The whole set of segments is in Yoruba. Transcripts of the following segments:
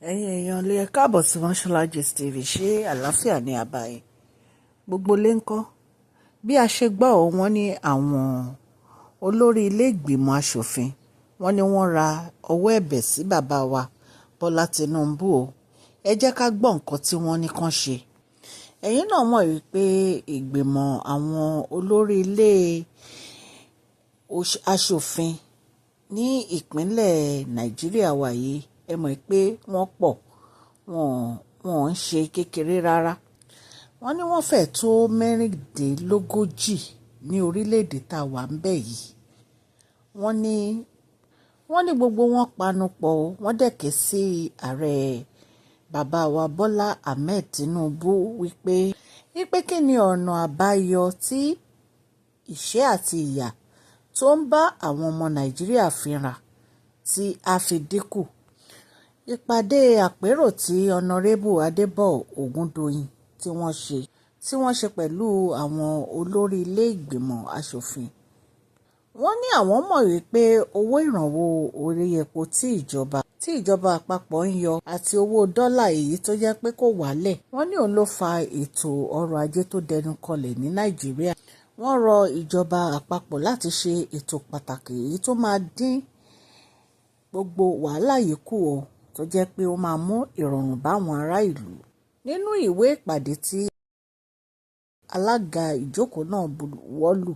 Ẹ̀yin èèyàn lè káàbọ̀ sí Mashola Gist TV. Ṣé àlàáfíà ní àbáyé gbogbo lè ń kọ́? Bí a ṣe gbọ́ ọ, wọ́n ní àwọn olórí ilé ìgbìmọ̀ asòfin, wọ́n ní wọ́n ra ọwọ́ ẹ̀bẹ̀ sí bàbá wa Bọ́lá Tinubu o. Ẹ jẹ́ ká gbọ́ nǹkan tí wọ́n ní kàn ṣe. Ẹ̀yin náà mọ̀ wípé ìgbìmọ̀ àwọn olórí ilé asòfin ní ìpínlẹ̀ Nàìjíríà wa yìí, ẹ mọ̀ pé wọ́n pọ̀, wọ́n ń ṣe kékeré rárá. Wọ́n ní wọ́n fẹ́ẹ̀ tó 36 ní orílẹ̀-èdè tá a wà níbẹ̀ yìí. Wọ́n ní gbogbo wọn panu pọ̀, wọ́n dẹ̀ ké sí ààrẹ, bàbá wa Bọ́lá Ahmed Tinubu, wípé kí ni ọ̀nà àbáyọ tí ìṣẹ́ àti ìyà tó ń bá àwọn ọmọ Nàìjíríà fínra tí á fi dínkù. Ìpàdé àpérò tí Honorébù Adébọ̀ Ọ̀gúndọ̀yìn tí wọ́n ṣe pẹ̀lú àwọn olórí ilé ìgbìmọ̀ asòfin, wọ́n ní àwọn mọ̀ wípé owó ìrànwọ́ orí epo tí ìjọba àpapọ̀ ń yọ àti owó dọ́là, èyí tó jẹ́ pé kò wálẹ̀, wọ́n ní òun ló fa ètò ọrọ̀ ajé tó dẹnu kọlẹ̀ ní Nàìjíríà. Wọ́n rọ ìjọba àpapọ̀ láti ṣe ètò pàtàkì èyí tó máa dín gbogbo wàhálà yìí kù ó, tó jẹ́ pé ó máa mú ìrọ̀rùn bá àwọn ará ìlú. Nínú ìwé ìpàdé tí alága ìjókòó náà buwọ́lù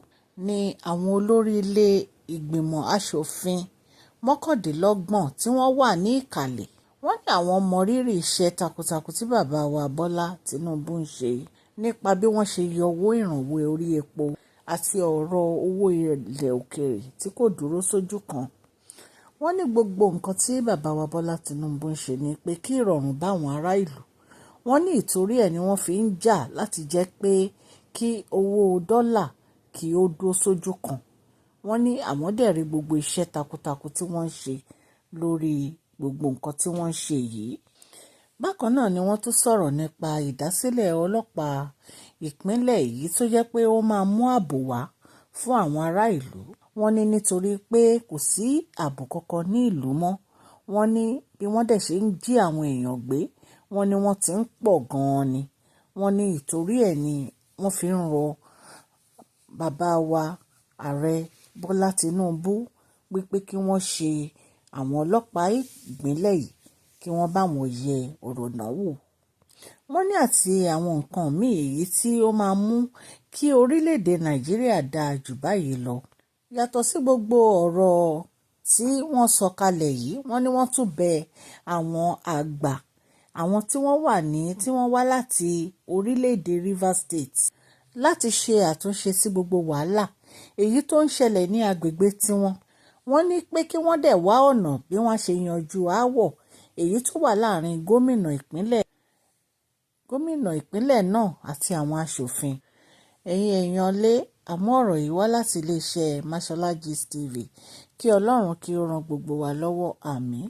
ní àwọn olórí ilé ìgbìmọ̀ asòfin 29 tí wọ́n wà ní ìkàlẹ̀. Wọ́n ní àwọn mọ rírì iṣẹ́ takuntakun tí bàbá wa Bọ́lá Tinubu ń ṣe nípa bí wọ́n ṣe yọ owó ìrànwọ́ orí epo àti ọ̀rọ̀ owó ilẹ̀ òkèèrè tí kò dúró sójú kan. Wọ́n ní gbogbo nǹkan tí bàbá wa Bọ́lá Tinubu ń ṣe ni pé kí ìrọ̀rùn bá àwọn ará ìlú. Wọ́n ní ìtorí ẹ̀ ni wọ́n fi ń jà láti jẹ́ pé kí owó dọ́là kí ó dúró sójú kan. Wọ́n ní àwọn dẹ̀ rí gbogbo iṣẹ́ takuntakun tí wọ́n ń ṣe lórí gbogbo nǹkan tí wọ́n ń ṣe yìí. Bákan náà ni wọ́n tún sọ̀rọ̀ nípa ìdásílẹ̀ ọlọ́pàá ìpínlẹ̀, èyí tó jẹ́ pé ó máa mú ààbò wá fún àwọn ará ìlú. Wọ́n ní nítorí pé kò sí ààbò kankan ní ìlú mọ́. Wọ́n ní bí wọ́n dẹ̀ ṣe ń jí àwọn èèyàn gbé, wọ́n ní wọ́n ti ń pọ̀ gan-an ni. Wọ́n ní ìtorí ẹ̀ ni wọ́n fi ń rọ bàbá wa ààrẹ Bọ́lá Tinubu wípé kí wọ́n ṣe àwọn ọlọ́pàá ìpínlẹ̀ yìí, kí wọ́n bá wọn yẹ ọ̀rọ̀ náà wò. Wọ́n ní àti àwọn nǹkan míì èyí tí ó máa mú kí orílẹ̀-èdè Nàìjíríà dáa jù báyìí lọ. Yàtọ̀ sí gbogbo ọ̀rọ̀ tí wọ́n sọ kalẹ̀ yìí, wọ́n ní wọ́n tún bẹ àwọn àgbà, àwọn tí wọ́n wà ní tí wọ́n wá láti orílẹ̀-èdè Rivers State, láti ṣe àtúnṣe sí gbogbo wàhálà èyí tó ń ṣẹlẹ̀ ní agbègbè tiwọn. Wọ́n ní pé kí wọ́n dẹ̀ wá ọ̀nà bí wọ́n ṣe yanjú aáwọ̀ èyí tó wà láàrin gómìnà ìpínlẹ̀ náà àti àwọn aṣòfin. Ẹ̀yin èèyàn lé àmú ọ̀rọ̀ yìí wá láti iléeṣẹ́ Mashola Gist TV. Kí Ọlọ́run kí ó ran gbogbo wa lọ́wọ́. Àmín.